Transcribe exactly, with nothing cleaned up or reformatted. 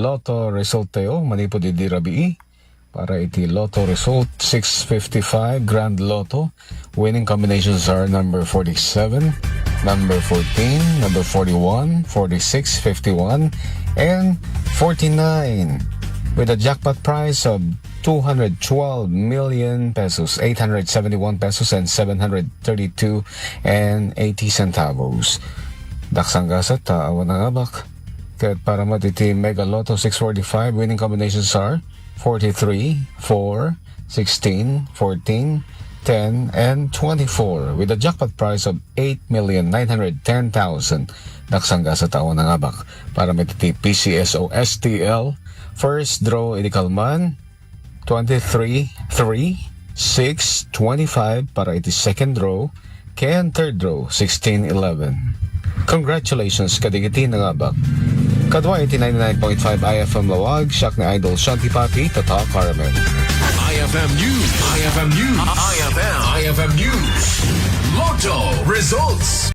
Lotto result tayo, manipud idi rabii. Para iti Lotto result, six fifty-five Grand Lotto. Winning combinations are number forty-seven, number fourteen, number forty-one, forty-six, fifty-one, and forty-nine, with a jackpot price of two hundred twelve million pesos, eight hundred seventy-one pesos, and seven hundred thirty-two and eighty centavos. Daksang gasat ta awan nangabak. Ket para met iti Mega Lotto six forty-five, winning combinations are forty-three, four, sixteen, fourteen, ten, and twenty-four, with a jackpot price of eight million nine hundred ten thousand. Daksang gasat ta awan nangabak. Para met iti P C S O S T L, first draw iti kalman, twenty-three three, six, twenty-five. Para iti second draw, ken third draw, sixteen eleven. Congratulations kadagiti nangabak. Kadua iti ninety-nine point five I F M Laoag, siak ni Idol Shanti Papi, Tata Carmen. I F M News. I F M News. I F M. I F M News. Lotto results.